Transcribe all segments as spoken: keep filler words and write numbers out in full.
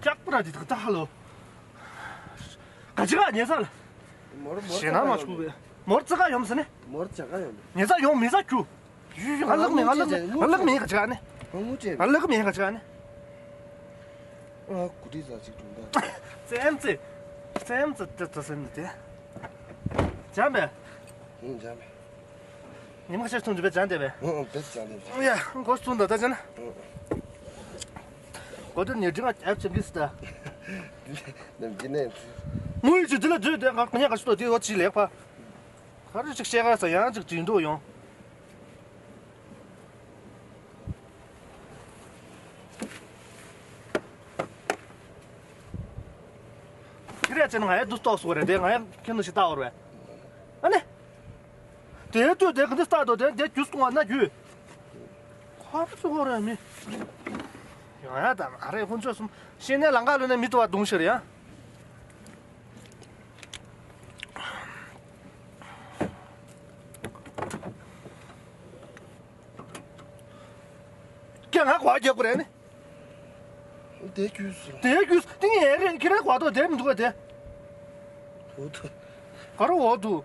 ཀྱག་པོ་ར་དེ་ད་ཧ་ལོ། ག་ཅི་ག་ཉེ་ས་ལ། མོར་མོར་ཞེ་ན་མ་ཆུག་པས། མོར་ཙི་ག་ཡོམ་ཟེར་ནས། མོར་ཙི་ག་ཡོམ། ཉེ་ས་ཡོང་མི་ས་ཁྱུ། ང་ལག་མི་ང་ལག་མི་ང་ལག་མི་ག་ཅི་ག་ནས། ང་ངུ་ཅེ། ང་ལག་མི་ག་ཅི་ག་ནས། ཨ་གུ་དྲི་ཟ་ཅིག་གྲུང་ད། ཙེམ་ཙེ། ཙེམ་ཙེ་ཙེ་ཙེ་ཟེར་ནས་དེ། འཇམ་པས། ཨང་འཇམ་པས། ཉི་མ་ཤར་ཐུང་དུ་བས་འཇམ་དེ་བས། ཨང་ཨང་བས་འཇམ་དེ་བས། ཡ་མགོ་བཙུགས་འདུག་ད་ཅན། ཨང་། གོ་དུ་ཉེ་དྲི་ང་ཨེབ་ཆེན་གིས་ད། ནམ་གྱི་ནས། དངུལ་ཅིག་དེ་ལ་བསྡུས་ཏེ་ང་ཉག་ག་ཤུ་ཏོ་དེ་འོ་ཅི་ལེགས་པ། ག་རེ་ཅིག་བཤད་ག་ས་ཡང་ཅིག་དྲི་འདུག་ཡོང་། ཁྱེད་རས་ཅན་ང་ཡ་དུ་ཏོག་སོ་རེད་དེ་ང་ཡ་ཁྱེད་ནུ་ཞིག་ལྟ་བར་བས། ཨ་ནི། དེ་དུས་དེ་ག་འདི་ལྟ་དོ་དེ་དེ་རྒྱུས་སྐོང་བ་ན་རྒྱུས། ཁ་རུ་ཚུགས་ར་མི། ཡང་ཡང་དང་ཨ་རེ་ཧུན་ཚོད་གསུམ་ཤེས་ནས་ལང་ཀ་ལོན་ནས་མི་ཏུ་བ་རྡུང་ཤེར་ཡ། ཀྱེ་ང་གོ་རྒྱག་གོ་རེད་ནི། དེ་རྒྱུས་སུ། དེ་རྒྱུས་སུ་ཏིང་ཡེ་རེ་ཁྱེད་རང་གོ་ཏོ་དེ་མི་འདུག་ག་དེ། འོ་ཐུ། ག་རུ་འོ་འདུག་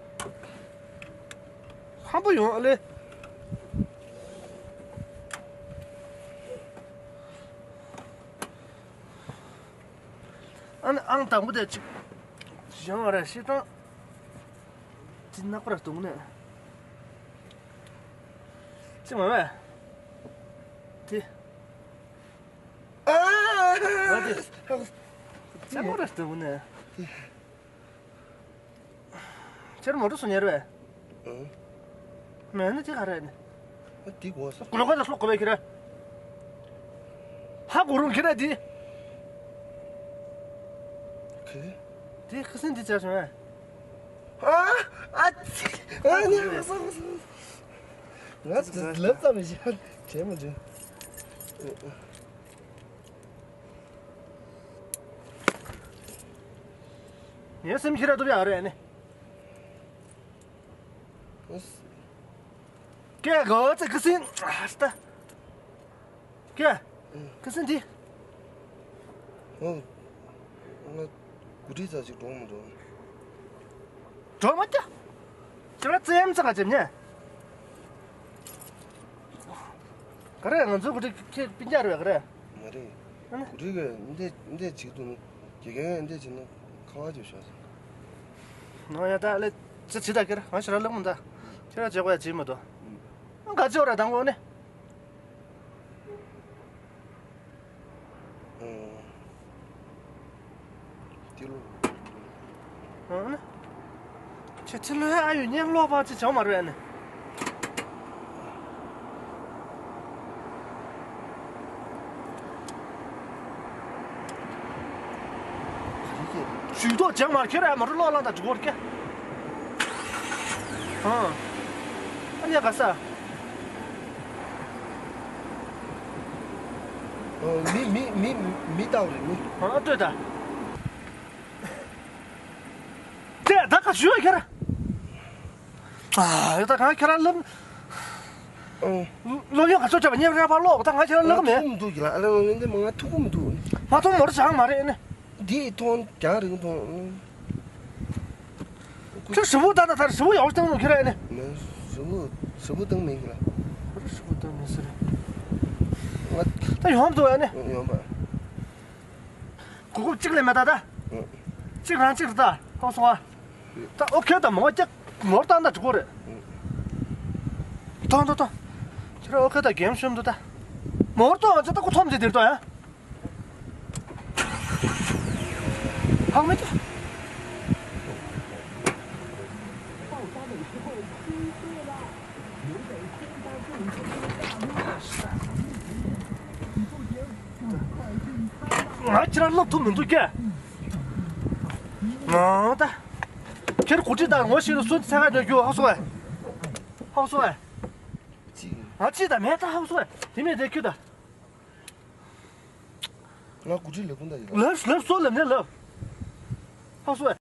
ཧམ་པ་ཡོང་ཨ་ལེ། ཨ་ནི་ཨང་དང་པོ་དེ་ཅིག་བཞེངས་བ་ར་ཤི་དང་། ཅི་ནག་པར་གཏོང་ནས། ཅི་མ་བས། དེ། ཨ་དེ། ཅི་ནག་པར་གཏོང་ནས། ཁྱེད་མོ་ཊ་སུ་ཉར་བས། ཨང་། མེད་ན་དེ་ག་རེད་ནི། ཨ་དེ་གོ་ས། ཀུ་ལོ་ཀ་ད་སློག་གོ་བས་ཁྱེད་ར། ཧ་གོ་རུང་ཁྱེད་ར་དེ། ཁེ། དེ་ཁ་སང་དེ་བྱ་བྱུང་བས། ཨ་ཨ་ཙི། ཨ་ནི་ང་ས་ང་ས་ང་ལབ་ཙམ་མི་བྱེད་བྱེད་མ་བྱེད། ངའི་སེམས་ཁྱེད་ར་ཐུབ་ཡག་རེད་ནི། ཀྱེ་གོ་ཙི་ཁི་སིན་ཨ་སྟ། ཀྱེ་ཁི་སིན་དི། ཨོ། ང་གུ་དྲི་ཙ་ཅིག་འགྲོ་མི་འགྲོ། འགྲོ་མ་ཀྱ། ཁྱེད་ར་ཙེམ་ཙ་ག་ཅེམ་ཉེ། ག་རེ་ང་ཚོའི་གུ་དྲི་ཁྱེད་སྤུན་ཀྱག་རེད་ག་རེ། མ་རེད། ཨ་ནི། གུ་དྲི་གི་འདི་འདི་བྱེད་འདུག་དགེ་རྒན་འདི་བྱེད་ན་ཁ་བ་ཅིག་ཤོར་སོང་། ནོ་ཡ་ད་ལེ་ཅི་བྱེད་ད་ཁྱེད་ར་ང་ཞེ་ར་ལབ་མི་འདའ། ཁྱེད་ར་བྱེད་དགོས་ཡ་བྱེད་མི་འདུག་ཨ་ག་ཅི་འོ་ར་དང་པོ་ནི། ཨོ། ཏི་ལོ། ཨ་ནི། ཁྱེད་ཏི་ལོ་ཡ་ཨ་ཡོད་ཉན་ལོག་པ་ཅི་བྱང་མ་རེད་ཨ་ནི། ཞུས་ཏོག་ཅང་མར་ཁྱེར་ཨ་མ་རུ་ལོག་ལང་དང་འགྲིག་གོ་ར་ཀྱ། ཨ་ཨ་ཉ་ག་ས། ཨོ་མི་མི་མི་མི་ལྟ་བུ་རེད་མི། ཨ་ལྟོས་ད། ཀྱ་ད་ག་ཞུ་ཁྱེར། ཨ་ཡོད་ད་གང་ཁྱེར་ལམ། ཨོ། ལོ་ཡོད་ག་ཚོད་བྱ་བ་ཉེ་ར་པ་ལོག་ད་ང་ཁྱེར་ལག་མེད། ཐུག་མི་འདུག་གི་ལ་ཨ་ལ་ང་འདི་མ་ང་ཐུག་མི་འདུག་མ་ཐུག་མོར་ཆང་མ་རེད་ནི། འདི་ཐོང་རྒྱང་རིང་ཐོང་། ཁྱོད་ཧྲིལ་བོ་ད་ད་ད་ཧྲིལ་བོ་ཡག་པོ་བཏང་ནོ་ཁྱོད་ར་ནི། མེ་ཧྲིལ་བོ་ཧྲིལ་བོ་བཏང་མེད་གི་ལ། ཧྲིལ་བོ་བཏང་མེད་ཟེར། ང་ད་ཡོང་འདུག་ཨ་ནི། ཡོང་པ། གོ་སྐབས་གཅིག་ལས་མེད་ད་ད། གཅིག་རང་གཅིག་རེད་ད་ཧང་སོང་ཨ། ད་ཨོ་ཁེ་ད་མོ་ཀྱག་མོར་བཏང་ད་འགྲིག་གོ་རེད། ཐོང་ཐོང་ཐོང་། ཁྱོད་ར་ཨོ་ཁེ་ད་གེམ་ཤོམ་འདུག་ད། མོར་ཏོ་ང་ཚོ་ད་ཁོ་ཐོམ་ཅིག་དེར་ཏོ་ཡ། ཧང་མེད་ཀྱ། ང་ཁྱེད་རང་སློབ་ཐུབ་མི་འདུག་ཀྱ། ང་ད། ཁྱེད་གོ་ཁྲིད་དང་ངོ་ཤེས་ལ་སུན་ཚ་ག་ཉོ་རྒྱུ་ཧ་སོ་བས། ཧ་སོ་བས། ཅི། ང་ཅི་ད་མེད་ད་ཧ་སོ་བས། དེ་མེད་དེ་ཁྱོད་ད། ང་གོ་ཁྲིད་ལས་ཁུངས་ད་ཡིན་ལ། ལབ་ལབ་སོ་ལབ་ནས་ལབ། ཧ་སོ་བས།